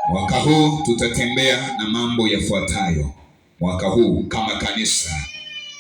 Mwaka huu tutatembea na mambo yafuatayo. Mwaka huu kama kanisa,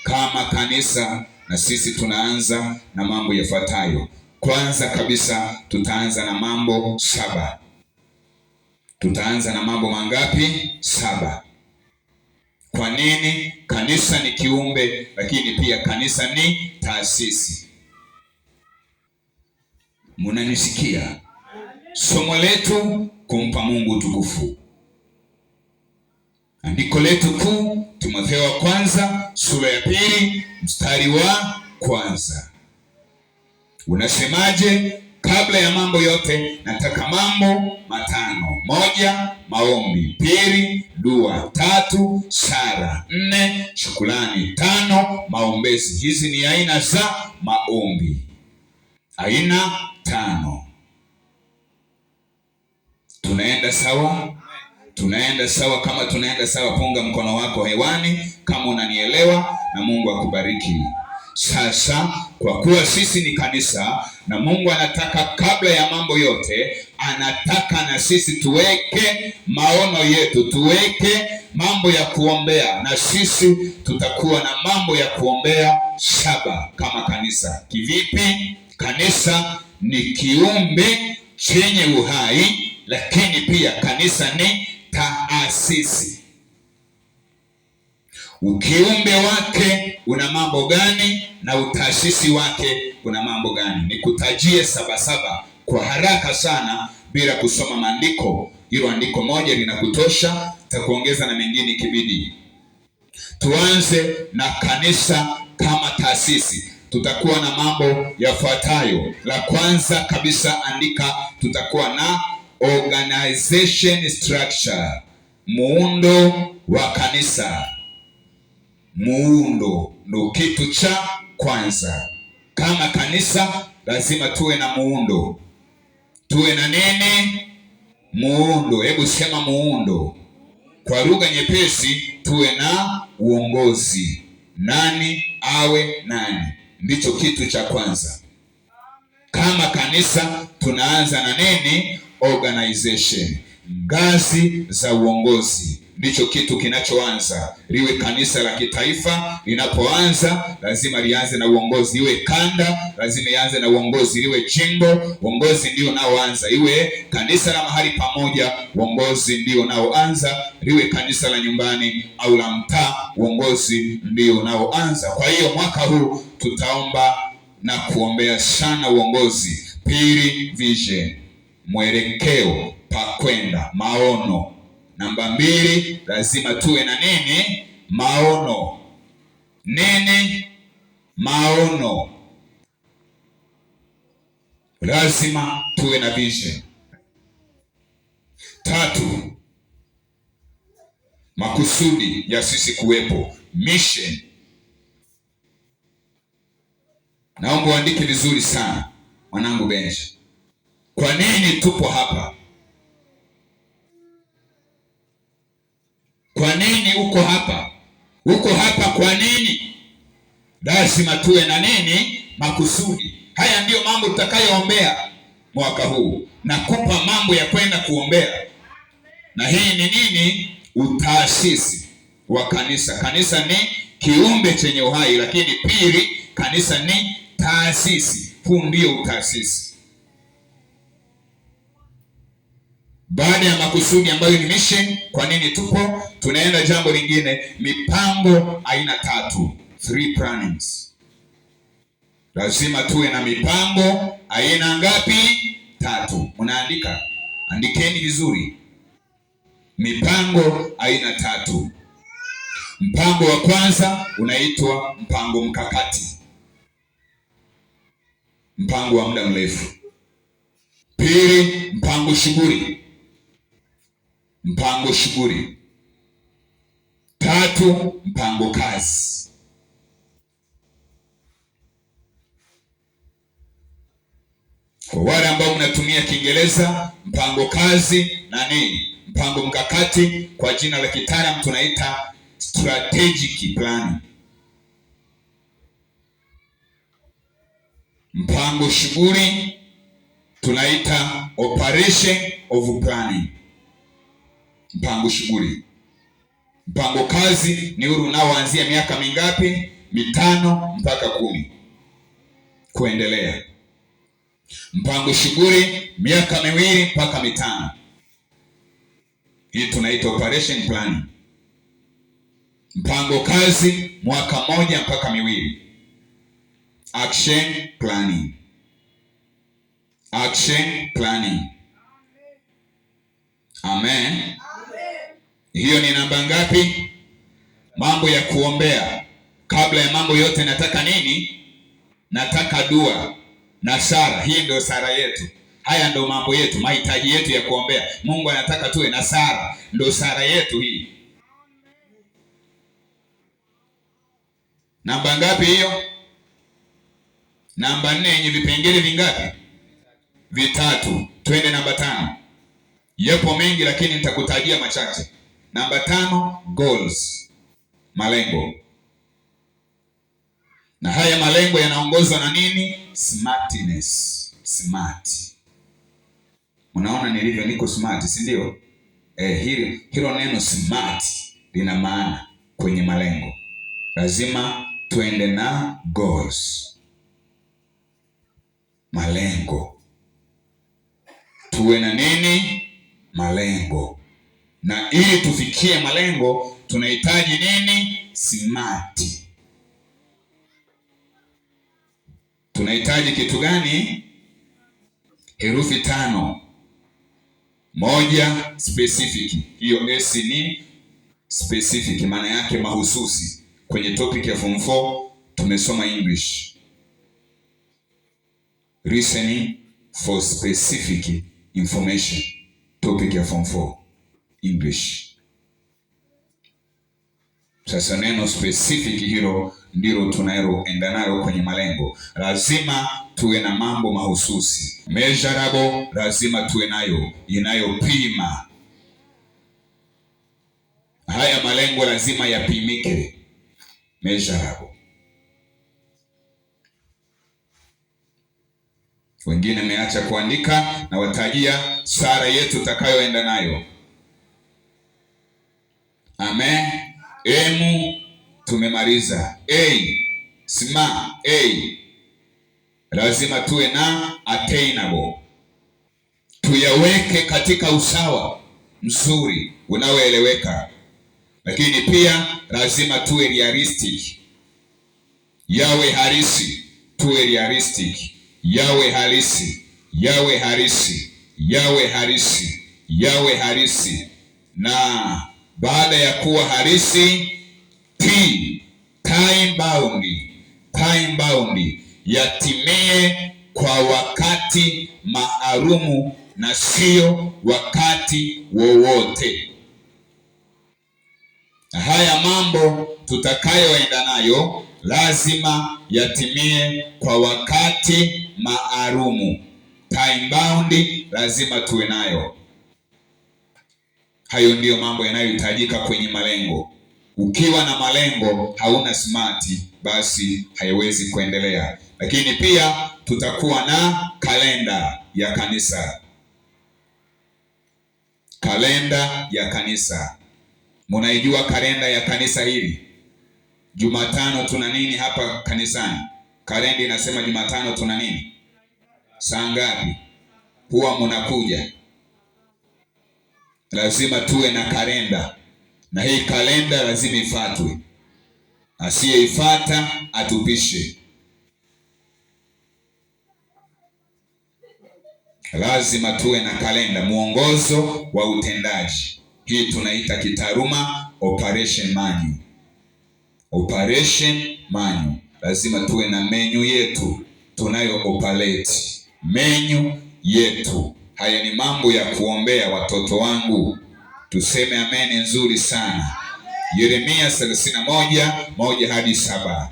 kama kanisa na sisi tunaanza na mambo yafuatayo. Kwanza kabisa tutaanza na mambo 7. Tutaanza na mambo mangapi? 7. Kwa nini? Kanisa ni kiumbe, lakini pia kanisa ni taasisi. Munanisikia? Somo letu kumpa Mungu utukufu. Andiko letu kuu Timotheo wa kwanza sura ya 2 mstari wa 1. Unasemaje? Kabla ya mambo yote nataka mambo 5. 1, maombi. 2, dua. 3, sala. 4, shukrani. 5, maombezi. Hizi ni aina za maombi. Aina 5. Tunaenda sawa? Tunaenda sawa. Kama tunaenda sawa, punga mkono wako hewani kama unanielewa, na Mungu akubariki. Sasa kwa kuwa sisi ni kanisa na Mungu anataka kabla ya mambo yote, anataka na sisi tuweke maono yetu, tuweke mambo ya kuombea, na sisi tutakuwa na mambo ya kuombea 7 kama kanisa. Kivipi? Kanisa ni kiumbe chenye uhai, lakini pia kanisa ni taasisi. Ukiumbe wake una mambo gani na utaasisi wake una mambo gani? Nikutajie 7 kwa haraka sana bila kusoma maandiko. Hilo andiko moja linakutosha, nitakuongeza na mengine ikibidi. Tuanze na kanisa kama taasisi. Tutakuwa na mambo yafuatayo. La kwanza kabisa, andika, tutakuwa na organization structure, muundo wa kanisa. Muundo ndo kitu cha kwanza. Kama kanisa lazima tuwe na muundo. Tuwe na nini? Muundo. Hebu sema muundo. Kwa lugha nyepesi, tuwe na uongozi. Nani awe nani? Ndicho kitu cha kwanza. Kama kanisa tunaanza na nini? Organization. Ngazi za uongozi ndicho kitu kinachoanza. Liwe kanisa la kitaifa, linapoanza lazima lianze na uongozi. Iwe kanda, lazima ianze na uongozi. Liwe jimbo, uongozi ndio unaoanza. Iwe kanisa la mahali pamoja, uongozi ndio unaoanza. Liwe kanisa la nyumbani au la mtaa, uongozi ndio unaoanza. Kwa hiyo mwaka huu tutaomba na kuombea sana uongozi. Pili, vision, mwelekeo pa kwenda, maono. Namba 2, lazima tuwe na nini? Maono. Nini? Maono. Lazima tuwe na vision. 3, makusudi ya sisi kuwepo, mission. Naomba uandike vizuri sana mwanangu Benja. Kwa nini tupo hapa? Kwa nini uko hapa? Uko hapa kwa nini? Lazima tuwe na nini? Makusudi. Haya ndiyo mambo tutakayoombea mwaka huu. Nakupa mambo ya kwenda kuombea. Na hii ni nini? Utaasisi wa kanisa. Kanisa ni kiumbe chenye uhai, lakini pili, kanisa ni taasisi. Huu ndio utaasisi. Baada ya makusudi ambayo ni mission, kwa nini tupo? Tunaenda jambo lingine, mipango aina 3, 3 plannings. Lazima tuwe na mipango aina ngapi? 3. Mnaandika? Andikeni vizuri. Mipango aina 3. Mpango wa kwanza unaitwa mpango mkakati, mpango wa muda mrefu. Pili, mpango shughuli, mpango shughuli. 3, mpango kazi. Kwa wale ambao mnatumia Kiingereza, mpango kazi na nini? Mpango mkakati, kwa jina la kitaalamu tunaita strategic planning. Mpango shughuli tunaita operation of planning. Mpango shughuli. Mpango kazi ni ule unaoanzia miaka mingapi? 5 mpaka 10 kuendelea. Mpango shughuli miaka 2 mpaka 5. Hii tunaita operation planning. Mpango kazi mwaka 1 mpaka 2. Action planning. Action planning. Amen. Amen. Hiyo ni namba ngapi? Mambo ya kuombea. Kabla ya mambo yote nataka nini? Nataka dua na sala. Hii ndio sala yetu. Haya ndio mambo yetu, mahitaji yetu ya kuombea. Mungu anataka tuwe na sala, ndio sala yetu hii. Namba ngapi hiyo? Namba 4 yenye vipengele vingapi? 3. Twende namba 5. Yapo mengi lakini nitakutajia machache. Namba 5, goals, malengo. Na haya malengo yanaongozwa na nini? Smartness. Smart. Unaona nilivyo, niko smart, si ndio? Hilo neno smart lina maana kwenye malengo. Lazima tuende na goals. Malengo. Tuwe na nini? Malengo. Na ili tufikie malengo tunahitaji nini? Smart. Tunahitaji kitu gani? Herufi 5. 1, specific. Hiyo S ni specific, maana yake mahususi. Kwenye topic ya form 4 tumesoma English. Reasoning for specific information, topic ya form 4 English. Sasa neno specific hilo ndilo tunaloenda nalo kwenye malengo. Lazima tuwe na mambo mahususi. Measurable lazima tuwe nayo, inayopima. Haya malengo lazima yapimike. Measurable. Wengine mmeacha kuandika, na watajia sara yetu tutakayoenda nayo. Amen. M tumemaliza. A sma A lazima tuwe na attainable, tuyaweke katika usawa mzuri unaoeleweka, lakini pia lazima tuwe realistic, yawe halisi, tuwe realistic, yawe halisi, yawe halisi, yawe halisi, yawe halisi. Na baada ya kuwa halisi, T, time bound, time bound, yatimie kwa wakati maalumu na sio wakati wowote. Haya mambo tutakayoenda nayo lazima yatimie kwa wakati maalumu. Time bound lazima tuwe nayo. Hayo ndiyo mambo yanayohitajika kwenye malengo. Ukiwa na malengo hauna smart, basi haiwezi kuendelea. Lakini pia tutakuwa na kalenda ya kanisa. Kalenda ya kanisa. Munaijua kalenda ya kanisa hili? Jumatano tuna nini hapa kanisani? Kalenda inasema Jumatano tuna nini? Saa ngapi? Huwa munakuja. Lazima tuwe na kalenda. Na hii kalenda lazima ifuatwe. Asiyeifuata atupishe. Lazima tuwe na kalenda, mwongozo wa utendaji. Hii tunaita kitaaluma operation manual. Operation manual. Lazima tuwe na menu yetu tunayo operate. Menu yetu. Haya ni mambo ya kuombea watoto wangu. Tuseme amen nzuri sana. Yeremia 31:1-7.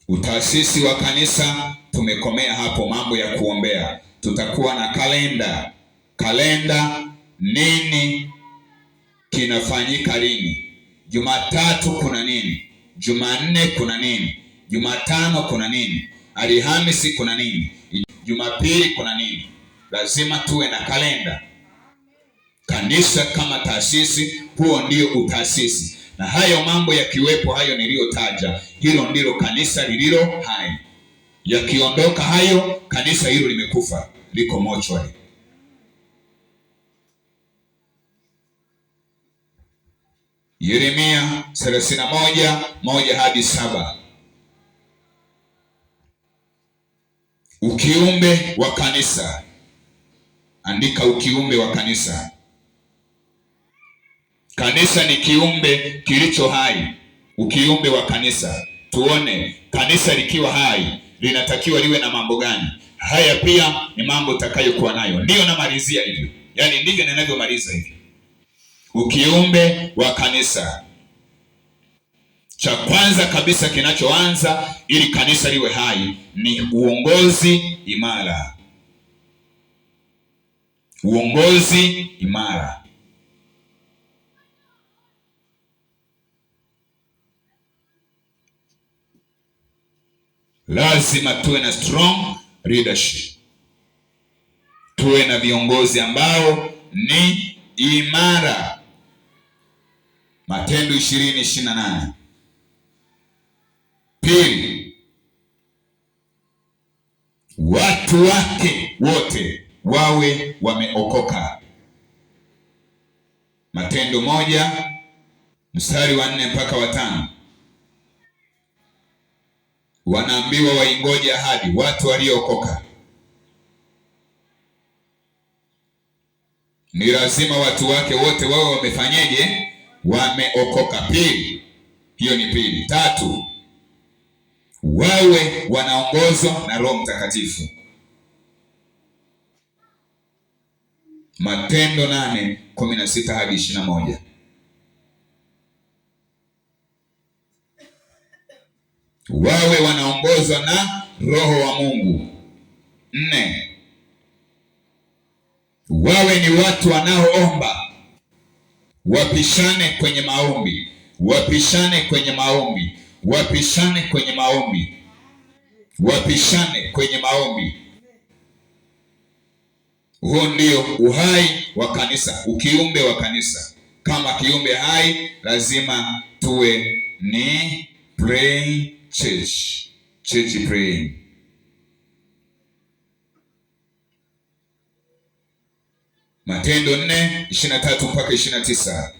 Utaasisi wa kanisa tumekomea hapo, mambo ya kuombea. Tutakuwa na kalenda. Kalenda, nini kinafanyika lini? Jumatatu kuna nini? Jumanne kuna nini? Jumatano kuna nini? Alhamisi kuna nini? Jumapili kuna nini? Lazima tuwe na kalenda. Kanisa kama taasisi, huo ndio utaasisi, na hayo mambo yakiwepo, hayo niliyotaja, hilo ndilo kanisa lililo hai. Yakiondoka hayo, kanisa hilo limekufa, liko mochwari. Yeremia 31:1 hadi 7. Ukiumbe wa kanisa. Andika ukiumbe wa kanisa. Kanisa ni kiumbe kilicho hai. Ukiumbe wa kanisa, tuone kanisa likiwa hai linatakiwa liwe na mambo gani? Haya pia ni mambo utakayokuwa nayo. Ndiyo namalizia hivyo, yaani ndivyo ninavyomaliza hivyo. Ukiumbe wa kanisa, cha kwanza kabisa kinachoanza ili kanisa liwe hai ni uongozi imara. Uongozi imara. Lazima tuwe na strong leadership, tuwe na viongozi ambao ni imara. Matendo 20:28. Pili, watu wake wote wawe wameokoka. Matendo 1 mstari wa 4 mpaka wa 5. Wanaambiwa waingoje ahadi, watu waliookoka. Ni lazima watu wake wote wawe wamefanyeje? Wameokoka. Pili, hiyo ni pili. Tatu, wawe wanaongozwa na Roho Mtakatifu. Matendo 8:16 hadi 21. Wawe wanaongozwa na Roho wa Mungu. 4, wawe ni watu wanaoomba, wapishane kwenye maombi, wapishane kwenye maombi, wapishane kwenye maombi, wapishane kwenye maombi. Huo ndio uhai wa kanisa, ukiumbe wa kanisa. Kama kiumbe hai lazima tuwe ni praying church, church praying. Matendo 4:23 mpaka 29.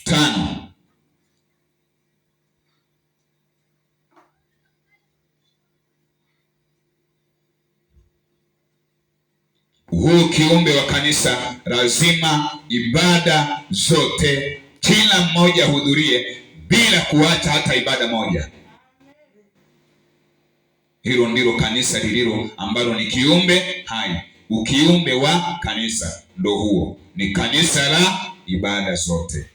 5, huu kiumbe wa kanisa lazima ibada zote kila mmoja ahudhurie bila kuacha hata ibada moja. Hilo ndilo kanisa lililo ambalo ni kiumbe hai. Ukiumbe wa kanisa ndo huo, ni kanisa la ibada zote,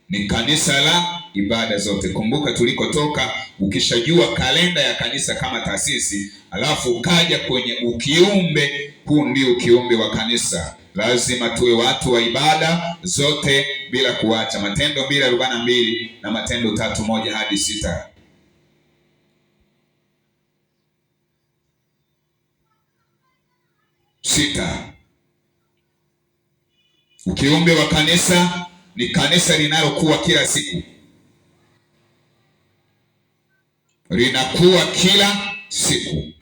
ni kanisa la ibada zote. Kumbuka tulikotoka. Ukishajua kalenda ya kanisa kama taasisi, alafu ukaja kwenye ukiumbe, huu ndio ukiumbe wa kanisa. Lazima tuwe watu wa ibada zote bila kuacha. Matendo 2:42 na Matendo 3:1 hadi 6. 6, ukiumbe wa kanisa ni kanisa linalokuwa kila siku, linakuwa kila siku,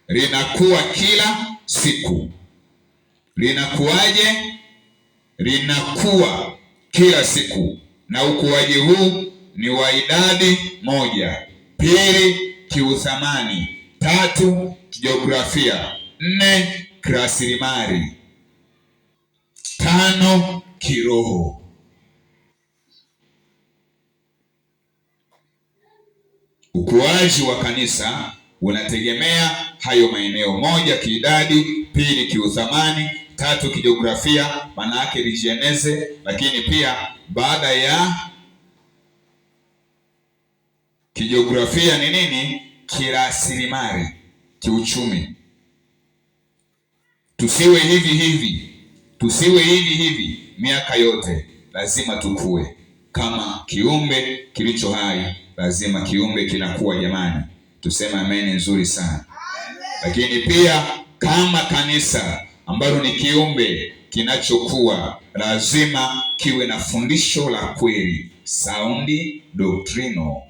linakuwa kila siku. Linakuwaje? Linakuwa kila siku, na ukuaji huu ni wa idadi moja, pili kiuthamani, tatu kijiografia, 4 kirasilimali, 5 kiroho. Ukuaji wa kanisa unategemea hayo maeneo: 1 kiidadi, 2 kiuthamani, 3 kijiografia, maana yake lijieneze, lakini pia baada ya kijiografia ni nini? Kirasilimali, kiuchumi. Tusiwe hivi hivi, tusiwe hivi hivi miaka yote. Lazima tukue kama kiumbe kilicho hai, lazima kiumbe kinakuwa. Jamani, tuseme ameni nzuri sana. Lakini pia kama kanisa ambalo ni kiumbe kinachokuwa, lazima kiwe na fundisho la kweli, sound doctrino.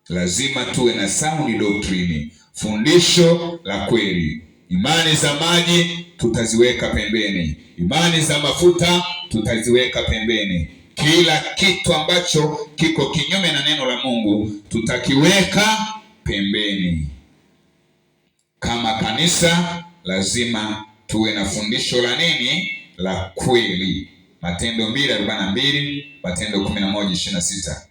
Lazima tuwe na sound doctrine, fundisho la kweli. Imani za maji tutaziweka pembeni, imani za mafuta tutaziweka pembeni. Kila kitu ambacho kiko kinyume na neno la Mungu tutakiweka pembeni. Kama kanisa lazima tuwe na fundisho la nini? La kweli. Matendo 2:42, Matendo 11:26.